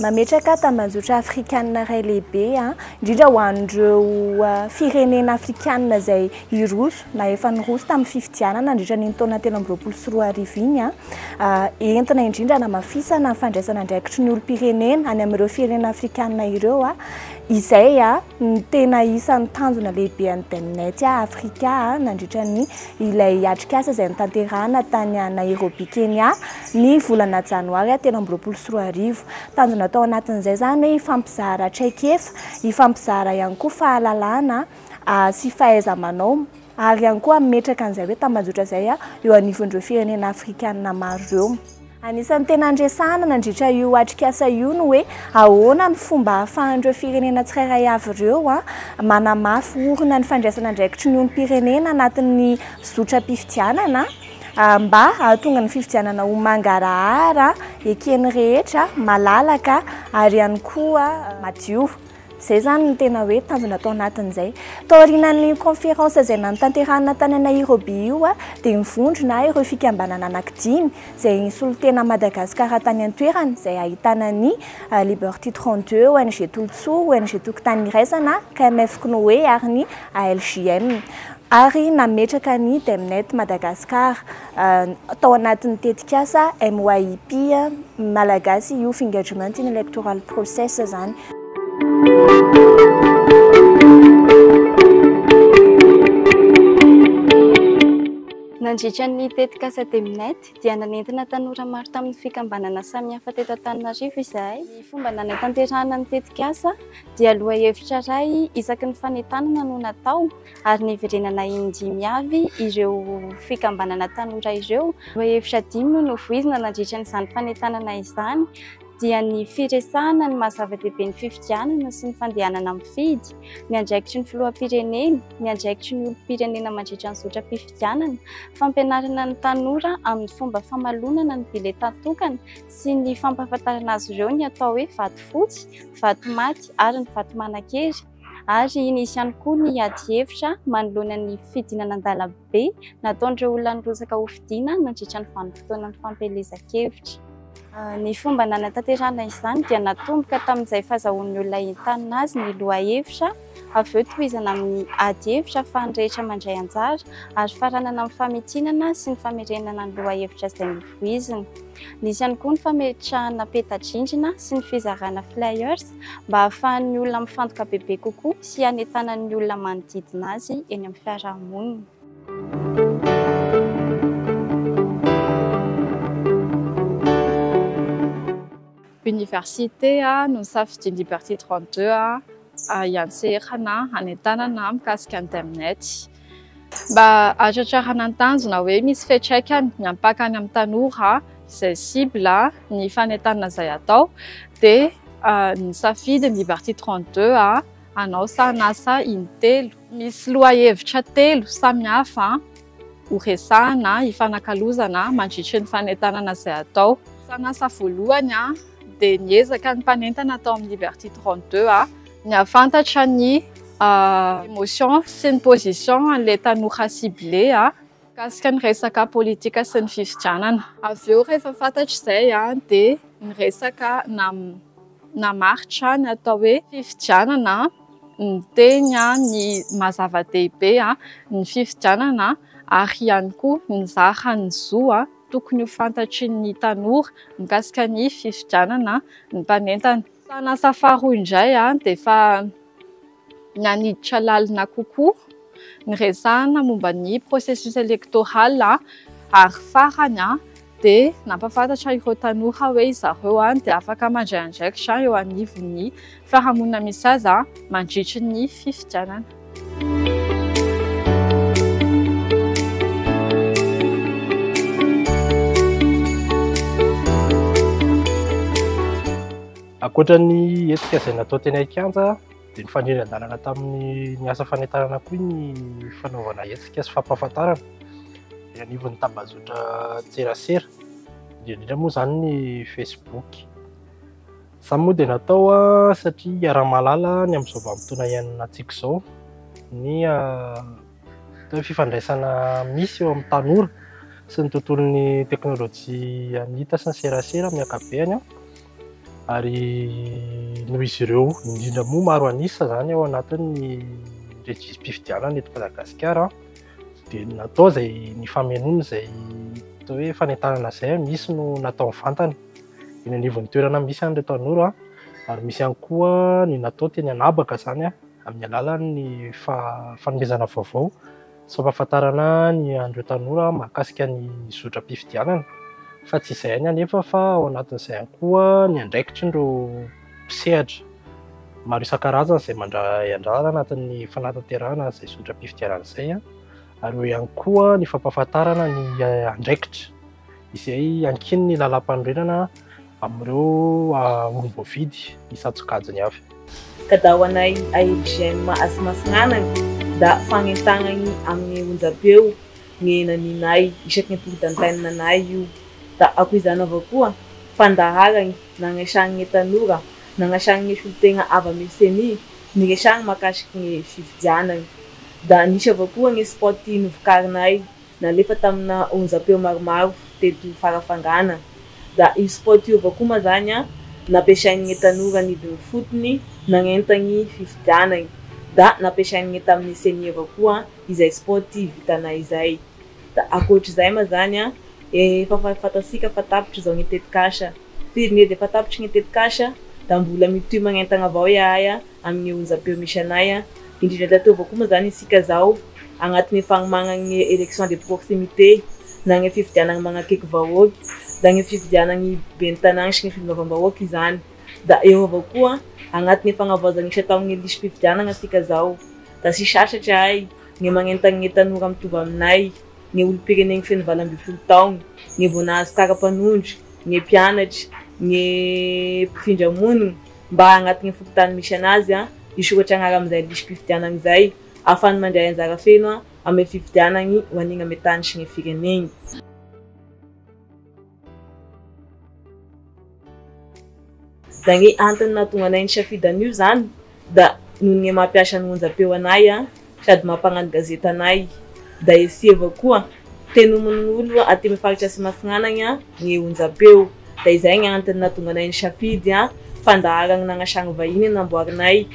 Mametraka tambajotra afrikanina iray lehibe, indrindra ho an'ireo firenena afrikanina izay hiroso na efa niroso tamin'ny fifidianana nandritra an'iny taona 2023 iny. Entina indrindra hanamafisana ny fandraisana andraikitry ny olom-pirenena any amin'ireo firenena afrikanina ireo, izay no tena isan'ny tanjona lehibe an'ny Demnet Africa nandritra ny ilay atrikasa izay notanterahana tany Nairobi, Kenya, ny volana janoary 2023. Tanjona tao anatin'izay izany hoe hifampizara traikefa, hifampizara ihany koa fahalalana sy fahaiza-manao ary ihany koa hametraka an'izay hoe tambajotra izay eo anivon'ireo firenena afrikanina maro ireo. Anisan'ny tena niresahana nandritra io atrikasa io ny hoe ahoana ny fomba ahafahan'ireo firenena tsirairay avy ireo manamafy orina ny fandraisana andraikitry ny olom-pirenena anatin'ny zotram-pifidianana mba hahatonga ny fifidianana ho mangarahara, eken'ny rehetra, malalaka ary ihany koa madio. Izay izany no tena hoe tanjona tao anatin'izay. Taorianan'io conférence izay nanotanterahina tany Nairobi io dia nivondrona ireo fikambanana anankidimy izay nisolo tena Madagasikara tany an-toerana, izay ahitana ny Liberty 32, ONG Tolotsoa, ONG Tokotany Iraisana, KMF Cnoe ary ny ALJM. Ary nametraka ny Demnet Madagascar tao anatin'ny tetikasa MYEP, Malagasy Youth Engagement in Electoral Process izany. Nandritra ny tetikasa Demnet dia nanentana tanora maro tamin'ny fikambanana samihafa teto Antananarivo izahay. Ny fomba nanatanterahana ny tetikasa dia lohahevitra iray isaky ny fanentanana no natao ary niverenana in-dimy avy ireo fikambanana tanora ireo. Lohahevitra dimy no novoizina nandritra izany fanentanana izany dia ny firesahana ny maha zava-dehibe ny fifidianana sy ny fandehanana mifidy, ny andraikitry ny filoham-pirenena, ny andraikitry ny olom-pirenena mandritra ny zotram-pifidianana, fampianarana ny tanora amin'ny fomba famalonana ny biletà tokana sy ny fampahafantarana azy ireo ny atao hoe vato fotsy, vato maty ary ny vato manan-kery, ary nisy ihany koa ny adihevitra manoloana ny fidinana an-dalambe nataon'ireo olona nirotsaka hofidiana nandritra ny vanim-potoanan'ny fampielezan-kevitra. Ny fomba nanatanterahana izany dia natomboka tamin'izay fahazahoan'ny olona entanina azy ny lohahevitra, avy eo tohizana amin'ny adihevitra ahafahan'ny rehetra mandray anjara ary faranana amin'ny famintinana sy ny famerenana ny lohahevitra izay novoizina. Nisy ihany koa ny fametrahana peta-drindrina sy ny fizarana flyers mba ahafahan'ny olona mifantoka bebe kokoa sy hanentanan'ny olona manodidina azy eny amin'ny fiarahamonina. Université no nisafidian'i Liberty 32 hiantserana hanentanana mikasika ny Demnet. Mba hahatratrarana ny tanjona hoe misy fiantraikany miampaka any amin'ny tanora izay cible ny fanentanana izay atao dia nisafidy ny Liberty 32 hanao sahanasa intelo. Misy lohahevitra telo samihafa ho resahana, hifanakalozana mandritry ny fanentanana izay atao. Sahanasa voalohany dia niezaka ny mpanentana tao amin'ny Liberty 32 ny hahafantatra ny émotion sy ny position an'ilay tanora ciblé mikasika ny resaka politika sy ny fifidianana. Avy eo rehefa fantatra izay dia niresaka namaritra ny atao hoe fifidianana, niteny ny maha zava-dehibe ny fifidianana ary ihany koa nizara ny zo tokony ho fantatry ny tanora mikasika ny fifidianana ny mpanentana. Sahanasa faharoa indray dia efa naniditra lalina kokoa niresahana momba ny processus électoral ary farany dia nampahafantatra ireo tanora hoe zareo dia afaka mandray andraikitra eo anivon'ny fiarahamonina misy azy mandritry ny fifidianana. Ankoatra ny hetsika izay natao teny an-kianja dia nifanindry an-dalana tamin'ny ny asa fanentanana koa ny fanaovana hetsika sy fampahafantarana eny anivon'ny tambajotra tserasera, indrindra indrindra moa izany ny Facebook. Izany moa dia natao satria iaraha-mahalala ny amin'izao vanim-potoana iainantsika izao ny atao hoe fifandraisana misy eo amin'ny tanora sy ny tontolon'ny teknolojia anita sy ny serasera amin'ny ankapobeny. Ary noho izy ireo indrindra moa maro an'isa izany ao anatin'ny rejisi-pifidianana eto Madagasikara dia natao izay ny famenoana izay atao hoe fanentanana izay, misy no natao mivantana eny anivon'ny toerana misy an'ireo tanora ary misy ihany koa ny natao teny an'habaka izany amin'ny alalan'ny fanomezana vaovao sy fampahafantarana ny an'ireo tanora mahakasika ny zotram-pifidianana. Fa tsy izay ihany anefa fa ao anatin'izay ihany koa ny andraikitrin'ireo mpisehatra maro isan-karazany izay mandray anjara anatin'ny fanatanterahana izay zotram-pifidianana izay, ary eo ihany koa ny fampahafantarana ny andraikitra izay ankinin'ny lalàm-panorenana amin'ireo olom-boafidy isan-tsokajiny avy. Ka da ho anay AFGM Asimasignanana da fagnentagnany amin'ny onjam-peo ny naninay isaky ny tour-d'antenne anay io. Da akoa izany avao koa fandaharany nagnaisagny tanora, nagnaisagny solotegna avy amin'ny CENI, niresagny mahakasiky ny fifidianana. Da nisy avao koa ny spot novokarinay nalefa tamina onjam-peo maromaro teto Farafangana. Da io spot io avao koa moa zany nampiasain'ny tanora nidiny fotony nagnentagny fifidianana. Da nampiasain'ny tamin'ny CENI avao koa izay spot vitanay izay. Da ankoatr'izay moa zany efa fantasika fa tapitra izao ny tetikasa. Firy dia efa tapitry ny tetikasa da mbola mitohy magnentana avao izahay amin'ny onjam-peo misy anay. Indrindra teo avao koa moa zany isika zao agnatin'ny fagnomanana élection de proximité na ny fifidianana manakaiky vahoaka, da ny fifidianana ben'ny tanàna sy ny filoham-bahoaka izany. Da eo avao koa agnatin'ny fagnavaozana isa tamin'ny lisi-pifidianana isika zao. Da tsy sasatra ahay ny magnentana ny tanora mitovy aminay, ny olom-pirenena feno 18 taona, ny vao nahazo kara-panondro, ny mpianatra, ny mpifindra monina mba agnatin'ny fokontany misy anazy hisoratra agnara amin'izay lisi-pifidianana izay ahafahany mandray anjara feno amin'ny fifidianana ho an'igny amin'ny tany sy ny firenena. Da ny antony nahatonga anay nisafidy an'io zany da noho ny mampiasa ny onjam-peo anay sady mampagnano gazety anay. Da esy avao koa tenomin'olo aty amin'ny faritra Asimasignanana ny onjam-peo. Da izay ny antony nahatonga anay nisafidy fandaharana nagnasagny vahiny namboarinay.